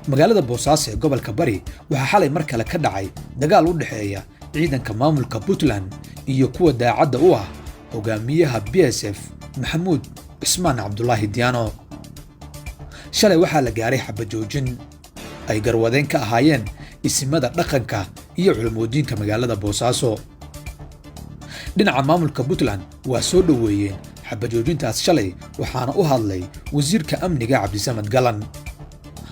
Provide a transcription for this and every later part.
Magaalada Boosaaso ee gobolka Bari waxaa xalay mar kale ka dhacay dagaal u dhexeeya ciidanka maamulka Puntland iyo kuwa daacadda u ah hogaamiyaha BSF, Maxamuud Cismaan Cabdulaahi Diyaano. Shalay waxaa la gaaray xabajoojin ay garwadeen ka ahaayeen isimada dhaqanka iyo culimodiinka magaalada Boosaaso. Dhinaca maamulka Puntland waa soo dhoweeyeen xabajoojintaas shalay, waxaana u hadlay wasiirka amniga Cabdisamad Galan,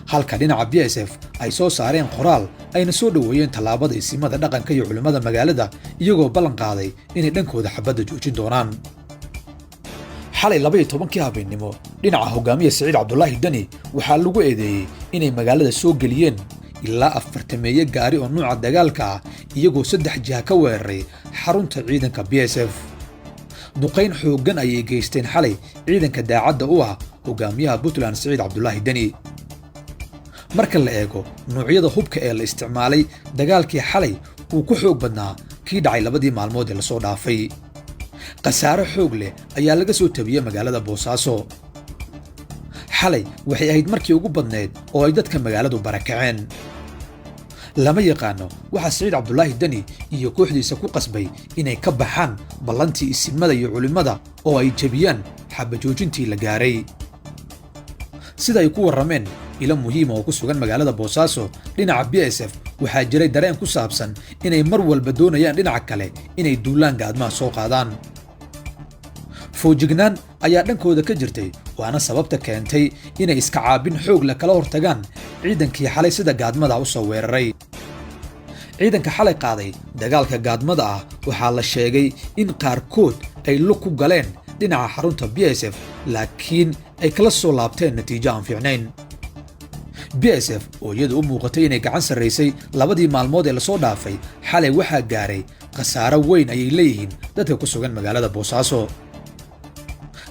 halka dhinaca BSF ay soo saareen qoraal ayna soo dhoweeyeen tallaabada isimada dhaqanka iyo culimmada magaalada, iyagoo ballan qaaday inay dhankooda xabadda joojin doonaan. Xalay 12-kii habeennimo, dhinaca hogaamiya Siciid Cabdulaahi Deni waxaa lagu eedeeyey inay magaalada soo geliyeen ilaa afartameeye gaari oo nuuca dagaalka ah, iyagoo saddex jiha ka weeraray xarunta ciidanka BSF. Duqayn xooggan ayay geysteen xalay ciidanka daacadda u ah hogaamiyaha Puntland, Siciid Cabdulaahi Deni. Marka la eego nuucyada hubka ee la isticmaalay, dagaalkii xalay uu ku xoog badnaa kii dhacay labadii maalmood ee lasoo dhaafay. Khasaare xoog leh ayaa laga soo tabiyey magaalada Boosaaso. Xalay waxay ahayd markii ugu badnayd oo ay dadka magaaladu barakaceen. Lama yaqaano waxaa Siciid Cabdulaahi Deni iyo kooxdiisa ku qasbay inay ka baxaan ballantii isimada iyo culimmada oo ay jebiyaan xabajoojintii la gaaray. Sida ay ku warrameen ilo muhiima oo ku sugan magaalada Boosaaso, dhinaca BSF waxaa jiray dareen ku saabsan inay mar walba doonayaan dhinaca kale inay duulaan gaadmaha soo qaadaan. Foojignaan ayaa dhankooda ka jirtay, waana sababta keentay inay iska caabin xoog leh kala hortagaan ciidankii xalay sida gaadmada u soo weeraray. Ciidanka xalay qaaday dagaalka gaadmada ah waxaa la sheegay in qaarkood ay lug ku galeen dhinaca xarunta BSF, laakiin ay kala soo laabteen natiijo aan fiicnayn. BSF oo iyadu u muuqatay inay gacan sarraysay labadii maalmood ee lasoo dhaafay, xalay waxaa gaaray khasaaro weyn, ayay leeyihiin dadka ku sugan magaalada Boosaaso.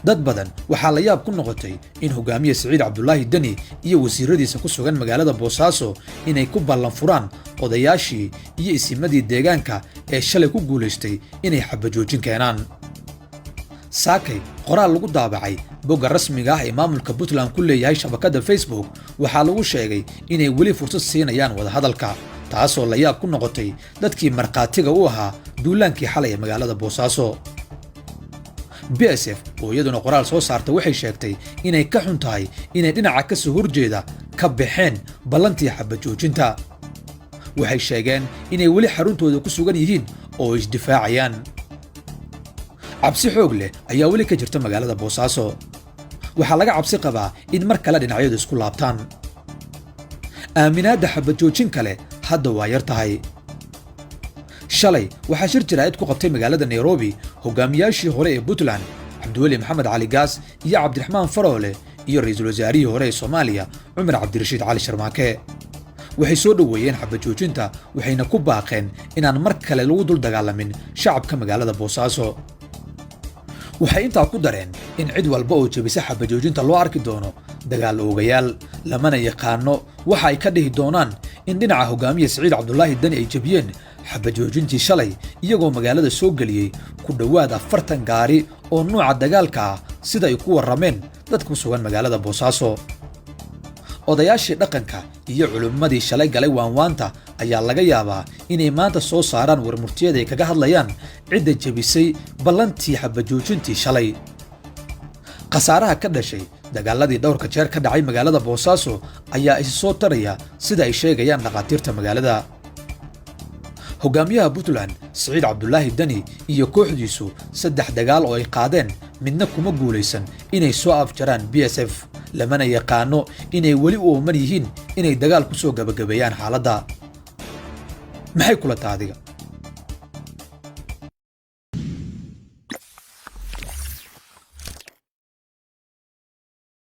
Dad badan waxaa la yaab ku noqotay in hogaamiye Siciid Cabdulaahi Deni iyo wasiiradiisa ku sugan magaalada Boosaaso inay ku ballan furaan odayaashii iyo isimadii deegaanka ee shalay ku guulaystay inay xabajoojin keenaan. Saakay qoraal lagu daabacay bogga rasmiga ah ee maamulka Puntland ku leeyahay shabakadda Facebook waxaa lagu sheegay inay weli fursad siinayaan wadahadalka, taasoo la yaab ku noqotay dadkii markhaatiga u ahaa duulaankii xalay ee magaalada Boosaaso. BSF oo iyaduna qoraal soo saarta waxay sheegtay inay ka xun tahay inay dhinaca ka soo horjeeda ka baxeen ballantii xabajoojinta. Waxay sheegeen inay weli xaruntooda ku sugan yihiin oo isdifaacayaan. Cabsi xoog leh ayaa weli ka jirta magaalada Boosaaso. Waxaa laga cabsi qabaa in mar kale dhinacyadu isku laabtaan. Aaminaadda xabajoojin kale hadda waa yar tahay. Shalay waxaa shir jaraa'id ku qabtay magaalada Nairobi hogaamiyaashii hore ee Puntland, Cabdiweli Maxamed Cali Gaas iyo Cabdiraxmaan Faroole, iyo ra'iisul wasaarihii hore ee Soomaaliya, Cumar Cabdirashiid Cali Sharmaake. Waxay soo dhoweeyeen xabajoojinta, waxayna ku baaqeen inaan mar kale lagu dul dagaalamin shacabka magaalada Boosaaso. Waxay intaa ku dareen in cid walba oo jebisa xabajoojinta loo arki doono dagaal oogayaal. Lamana yaqaano waxa ay ka dhihi doonaan in dhinaca hogaamiya Siciid Cabdulaahi Deni ay jebiyeen xabajoojintii shalay, iyagoo magaalada soo geliyey ku dhowaad 40 gaari oo nuuca dagaalka ah, sida ay ku warrameen dadka ku sugan magaalada Boosaaso. Odayaashii dhaqanka iyo culimmadii shalay galay waanwaanta ayaa laga yaabaa inay maanta soo saaraan warmurtiyada ay kaga hadlayaan cidda jebisay ballantii xabajoojintii shalay. Khasaaraha ka dhashay dagaaladii dhowrka jeer ka dhacay magaalada Boosaaso ayaa isi soo taraya, sida ay sheegayaan dhakhaatiirta magaalada. Hogaamiyaha Puntland, Siciid Cabdulaahi Deni, iyo kooxdiisu saddex dagaal oo ay qaadeen midna kuma guulaysan inay soo afjaraan BSF, lamana yaqaano inay weli u ooman yihiin inay dagaal ku soo gabagabeeyaan xaaladda. Maxay kula taha adiga?